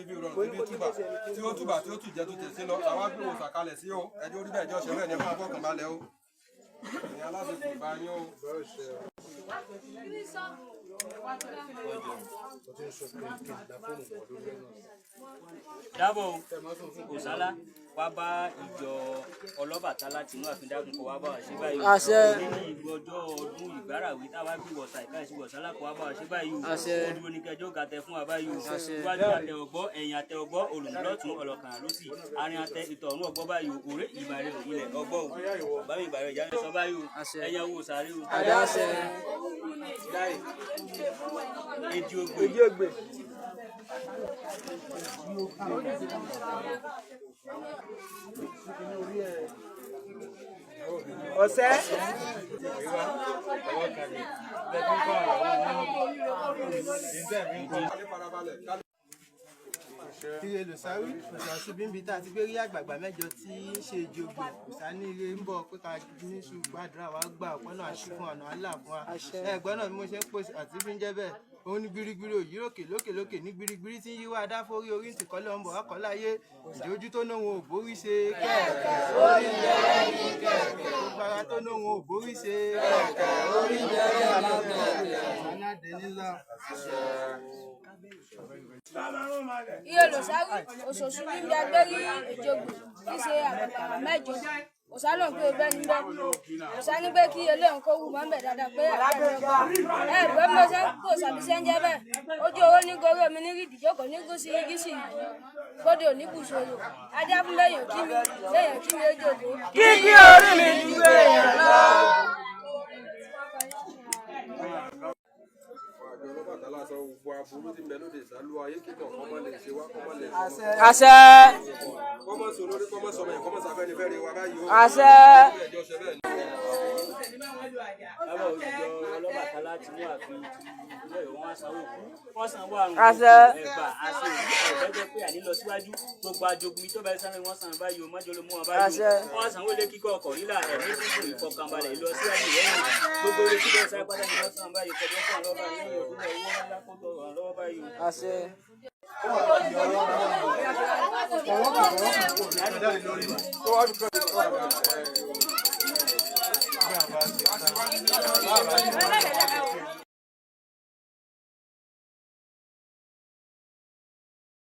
Tí ó túbà tí ó tù jẹ́ tó tẹ̀ sí lọ, àwa gbé òòsà kalẹ̀ sí o. Ẹjọ́ orí bẹ́ẹ̀ jọ́ ṣe bẹ́ẹ̀ ni, ẹ máa fọkàn balẹ̀ o. Ìyẹn aláṣẹ bá yín o. Dábọ̀ o, òsálà wá bá ìjọ Ọlọ́bàtálá tinú àfin dákun kó wá bá wa ṣe báyìí o. Àṣẹ. Òní ní ìlú ọjọ́ ọdún ìgbárawé táwa gbé wọ̀sà ìka ìṣe wọ̀sálà kó wá bá wa ṣe báyìí o. Àṣẹ. Odúró ní kẹjọ gàtẹ fún wa báyìí o. Àṣẹ. Iwájú àtẹ ọgbọ́, ẹ̀yìn àtẹ ọgbọ́, olùmúlọ́tún ọlọ́kàn lọ́sì, àárín àtẹ ìtọ̀run ọgbọ́ báyìí o. Òré ìbàrẹ̀ ilẹ̀ ọgbọ́ o. Bámi ìbàrẹ̀ ìyá mi sọ báyìí o. Àṣẹ. Ẹ̀yà wo sàárè o. Àdáṣẹ. Èjì ògbè. Ọ̀sẹ̀. Ire lòsáwí òṣàṣù bímbi tá a ti gbé rí àgbààgbà mẹ́jọ tí í ṣe ìjògbè òsà ní ire ń bọ̀ pé ká ní sùn gbàdúrà wa gbà ọ̀pọ̀ náà àṣì fún ọ̀nà àlà fún wa. Ẹ̀gbọ́n náà bí mo ṣe ń pèsè àti bí ń jẹ́ bẹ́ẹ̀, òun ní gbirigbiri òyìnbó lókè lókè ní gbirigbiri tí ń yíwá adáforí orí ń tìkọ́lẹ̀ ọ̀nbọ̀ akọ́láyé ìdójú tó nóhun ò borí ṣe kẹ̀kẹ́ orí jẹ́rẹ́ ní kẹ̀kẹ́ gbogbo ara tó nóhun ò borí ṣe kẹ̀kẹ́ orí jẹ́rẹ́ ní kẹ̀kẹ́. Iye lòsáwí òṣòṣù níbi agbérí èjògbè tí í ṣe àgbààgbà mẹ́jọ òsà ló ń pè bẹ́ẹ̀ níbẹ̀. Òsà ní pé kí eléyìí kó wù mọ́ńbẹ̀ dáadáa pé àgbẹ̀ ọgbà ẹ gbé bí mo ṣe ń kó sàbí ṣe ń jẹ́ bẹ́ẹ̀. Ojú owó ní gorí omi ní rídìí jókòó ní gúúsù gíṣì gbọ́dọ̀ ní bùsọ̀rọ̀ adé fún lẹ́yìn kí mi lẹ́yìn kí mi ejògbó. Kíkí orí mi ju èèyàn lọ. Àjọ Ọlọ́bàtálá sọ gbogbo aburú tí ń bẹ lóde ìsálú ayé kíkọ̀ kọ́mọ lè ṣe wá kọ́mọ lè ṣe Àṣẹ. kọ́mọ sọ lórí kọ́mọ sọmọ yẹn kọ́mọ sàfẹ́ni fẹ́ẹ́ wa báyìí o. Àṣẹ. Ẹjọ́ ṣe bẹ́ẹ̀ ni. Dábọ̀ òjò Ọlọ́bàtálá tinú àfin ìlú Ọ̀yọ́ wọn sanwó kú wọ́n sanwó àrùn Àṣẹ. ẹ̀gbà àṣẹ ẹ̀gbẹ́jẹ́ pé àní lọ síwájú gbogbo ajogun tó bá sáré wọ́n san báyìí o mọ́jọ́ ló mú wọn báyìí o. Àṣẹ. Wọ́n sanwó ilé kíkọ́ ọkọ̀ rírà ẹ̀mí gígùn ìfọkànbalẹ̀ ìlọ síwájú ìrẹ́yìn gbogbo ilé kíkọ́ sáré pátá ni wọ́n san báyìí kọjọ́ fún àwọn ọba lẹ́yìn ọdún náà owó ńlá kó tọrọ lọ́wọ́ báyìí o. Àṣẹ.